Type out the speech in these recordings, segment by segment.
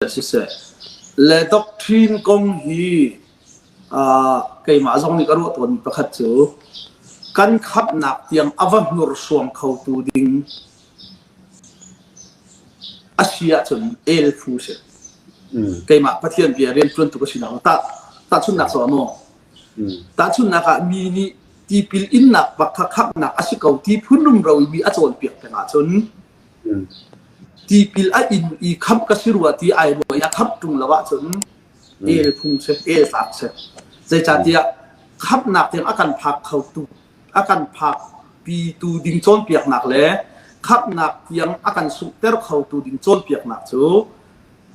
Siseh, le doctrine kong hi keimah zong nih ka ruah tawnmi pakhat cu kan khamhnak tiang a va hnursuang khotu ding a si ahcun el phu si. Keimah Pathian bia rianṭuantu ka sinak tahchunhnak cu maw? Tahchunhnak ah mi nih tipil innak bak kha khamhnak a si ko ti phun rumro i mi a cawnpiak peng ahcun Tipil a in i khamh ka si rua ti ai ruah i a khamh ṭung lo ahcun el phung si, el tlak si. Zeicahtiah khamhnak tiang a kan phak khotu, a kan phakpitu ding cawnpiaknak le khamhnak tiang a kan sunghter khotu ding cawnpiaknak cu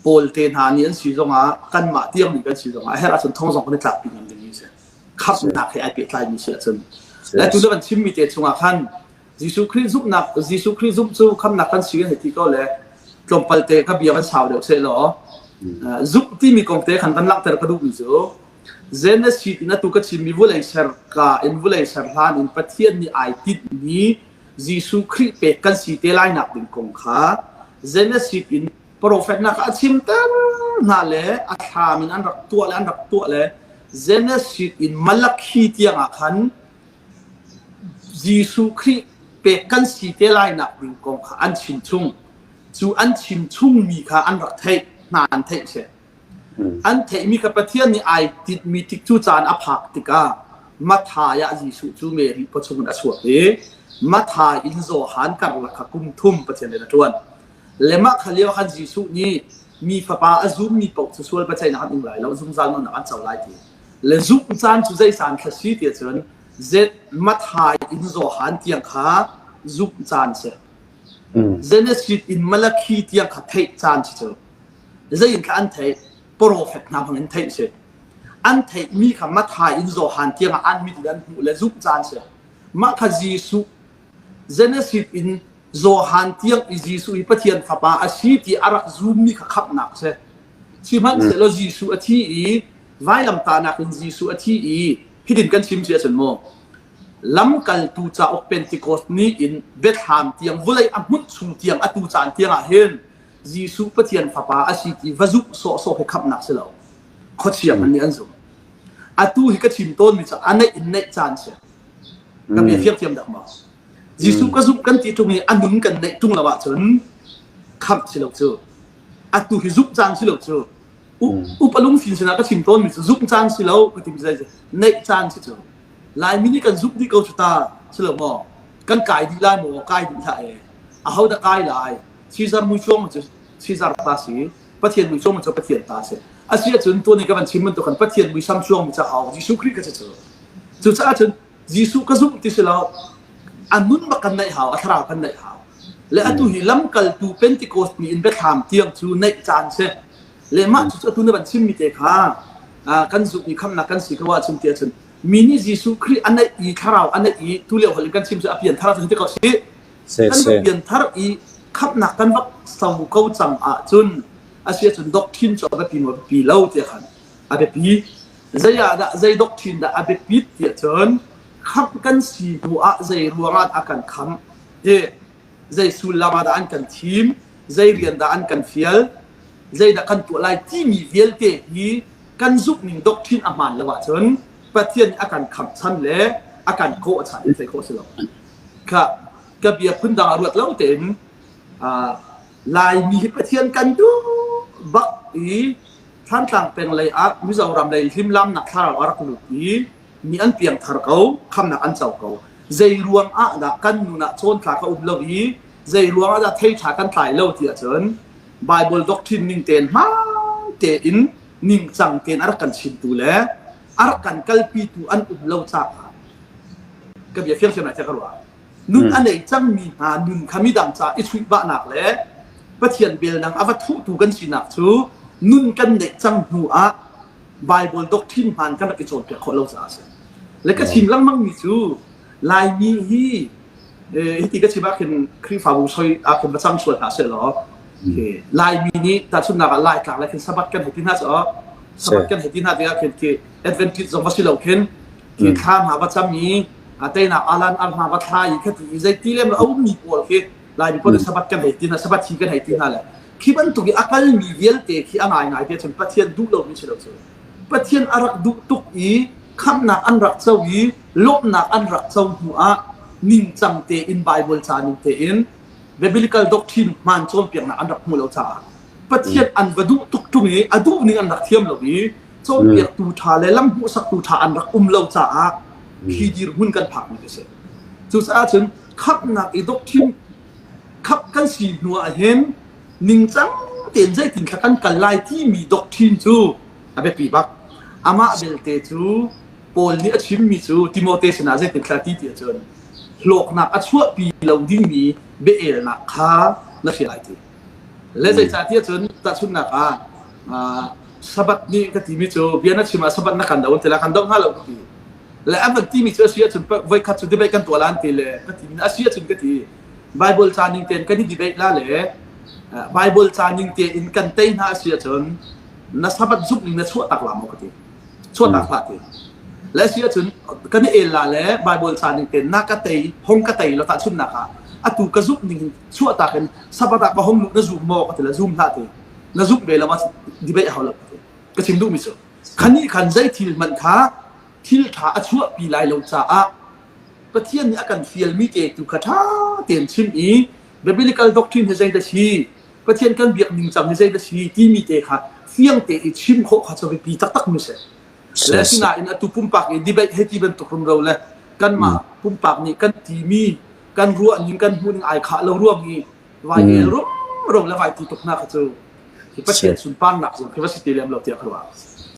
Paul te hna nih an si zongah kanmah tiang nih kan si zongah a herh ahcun thong zong kan i tlakpi ngam dingmi si. Khamhnak he ai pehtlaimi si ahcun. Le tu na kan chimmi te chungah khan Jesuh Khrih zumhnak Jesuh Khrih zumh cu khamnak kan si hei ti ko le tlawmpal te ka bia kan sau deuh seh law zumh timi kong te khan kan langhter ka duhmi cu Genesis in atu ka chimmi vulei ser ka in vulei ser hlan in Pathian nih ai tinhmi Jesuh Khrih pek kan si te lai nak ding kong kha Genesis in profet nak a chimter hna le a thlam in an rak tuah le an rak tuah le Genesis in Malakhi tiang ah khan Jesuh Khrih pek kan si te lainak ding kong kha an chim chung. Cu an chim chungmi kha an rak theih hna an theih si. An theihmi kha Pathian nih ai tinhmi tik cu caan a phak tikah Matthai ah Jesuh cu Mary pawchung in a chuak i Matthai in Johan karlak kha kum thum Pathian rian a ṭuan. Le mah kha lio khan Jesuh nih mi fapa a zummi paoh cu sual biaceihnak an ing lai lo, zungzal nunnak an co lai ti. Le zumh caan cu zei caan thla si ti ahcun Zet Matthai in Johan tiang kha zumh caan si. Genesis in Malakhi tiang kha theih caan si cu. Zei in kha an theih? Profet hna hmang in theih si. An theihmi kha Matthai in Johan tiang ah an mit in an hmuh le zumh caan si. Mah kha Jesuh Genesis in Johan tiang i Jesuh hi Pathian Fapa a si ti a rak zummi kha khamhnak a si. Sihmanhsehlaw Jesuh a thi i vailamtahnak in Jesuh a thi i hitin kan chim si ahcun maw lamkaltu cauk Pentecost ni in biathlam tiang vulei a hmunh chung tiang atu caan tiang ah hin Jesuh Pathian Fapa a si ti va zumh sawhsawh hi khamhnak si lo. Khuachia hmanh nih an zumh. Atu hi ka chim tawnmi cu a neih in neih caan si. Ka bia fiang thiam dak maw? Jesuh ka zumh kan ti ṭung i a nun kan neih ṭung lo ahcun khamh si lo cu. Atu hi zumh caan si lo cu. Upa lungfim sinah ka chim tawnmi cu zumh caan si lo ka ti mi neih caan si cu. Laimi nih kan zumh dih ko cu ta si lo maw? Kan kai dih lai maw? Kai dih hlah e. Aho dah kai lai? Caesar muicuang cu Caesar ta si. Pathian muicuang cu Pathian ta si. Asi ahcun tuan i ka van chim bantuk khan Pathian muisam cuang mi ca hau Jesuh Khrih ka si cu. Cucaah cun Jesuh ka zumh ti si lo a nun bak kan neih hau a thlarau kan neih hau le atu hi lamkaltu Pentecost ni in biathlam tiang cu neih caan si le mah cu atu na van chimmi te kha kan zumh i khamnak kan si ko ahcun ti ahcun mi nih Jesuh Khrih a neih i thlarau a neih i tu lio holh in kan chim cu a pianthar ahcun ti ko si kan va pianthar i khamnak kan vak so ko cang ahcun a si ahcun doctrine cu a biapi maw biapi lo tiah khan a biapi Zei ah dah zei doctrine dah a biapit tiah cun khamh kan si hnu ah zei ruangah a kan khamh ti zei sullam ah dah an kan thim zei rian dah an kan fial zeidah kan tuah lai timi vialte hi kan zumhning doctrine a hmaan lo ahcun Pathian nih a kan khamh chan le a kan kawh chan in theih khawh si lo. Kha ka bia phundang ah ruat lo tein Laimi hi Pathian kan duh bak i Thantlang peng lei ah Mizoram lei hlimlamnak thlarau a rak lut i mi an piangthar ko, khamnak an co ko. Zei ruang ah dah kan nun ah cawntlak a um lo i zei ruang ah dah thei ṭha kan tlai lo ti ahcun Bible doctrine ning tein hmaan tein ningcang tein a rak kan chimtu le a rak kan kalpitu an um lo caah ka bia fiangfiang lai tiah ka ruah. Nun a nei cangmi hna nun kha midang ca i chuihbahnak le Pathian belnang a va thuhtu kan sinak cu nun kan neih cang hnu ah Bible doctrine hmaan kan rak i cawnpiak khawh lo caah a si. Le ka chim lengmangmi cu Laimi hi hiti ka chim ah khin Khrihfabu soi ah khin va cang sual hna seh law Laimi nih tahchunhnak ah Laitlak le khin Sabbath kan hei ti hna cu Sabbath kan hei ti hna tikah khin khi Adventist zong va si lo khin khi thla hna va cam i teinak alan ar hna va thla i khati i zeiti lem a ummi pawl khi Laimi pawl nih Sabbath kan hei ti hna Sabbath hi kan hei ti hna le. Khi bantuk i a kalmi vialte khi a ngaingai te cun Pathian duh lomi si lo cu. Pathian a rak duh tuk i khamhnak an rak co i lawmhnak an rak co hnu ah ningcang tein Bible ca ning tein biblical doctrine hmaan cawnpiaknak an rak hmuh lo caah Pathian an va duh tuk ṭung i a duh ning an rak thiam lo i cawnpiaktu ṭha le lam hmuhsaktu ṭha an rak um lo caah khi dirhmun kan phakmi a si. Cucaah cun khamhnak i doctrine khamh kan si hnu ah hin ningcang tein zeitin thla kan kal lai timi doctrine cu a biapi bak. Amah belte cu Paul nih a chimmi cu Timote sinah zeitin thla ti ti ahcun hlawknak a chuahpi lo dingmi bia-elnak kha na hrial lai ti. Le zeicahtiah cun tahchunhnak ah Sabbath ni ka timi cu bia na chim ah Sabbath na kan do an ti la kan do hnga lo ka ti. Le an van timi cu a si ahcun voikhat cu debate kan tuah la an ti le ka ti a si ahcun ka ti. Bible ca ning tein kan i debate la le Bible ca ning tein kan tei hna a si ahcun na Sabbath zumh ning na chuah tak la maw ka ti. Chuahtak hlah ti. Le si ahcun kan i el la le Bible ca ning tein na ka tei, hong ka tei lo tahchunhnak ah atu ka zumh ning hin chuahtak in Sabbath ah ka hong luh na zum maw ka ti le zum hlah ti. Na zumh ve lo ma debate hau lo ka ti. Ka chim duhmi cu khani khan zei thil hmanh kha thil ṭha a chuahpi lai lo caah Pathian nih a kan fialmi te tu kha ṭha tein chim i biblical doctrine hi zei dah si Pathian kan biak ningcang hi zei dah si timi te kha fiang te i chim khawh kha cu biapi taktak mi si. Le asinain atu pumpak i debate hei ti bantuk rumro le kanmah pumpak nih kan timi kan ruah ning kan hmuh ning ai khah lo ruang i vai el rumro le vai ti tuk hna kha cu Pathian sunparnak zong khi va si ti lem lo tiah ka ruah.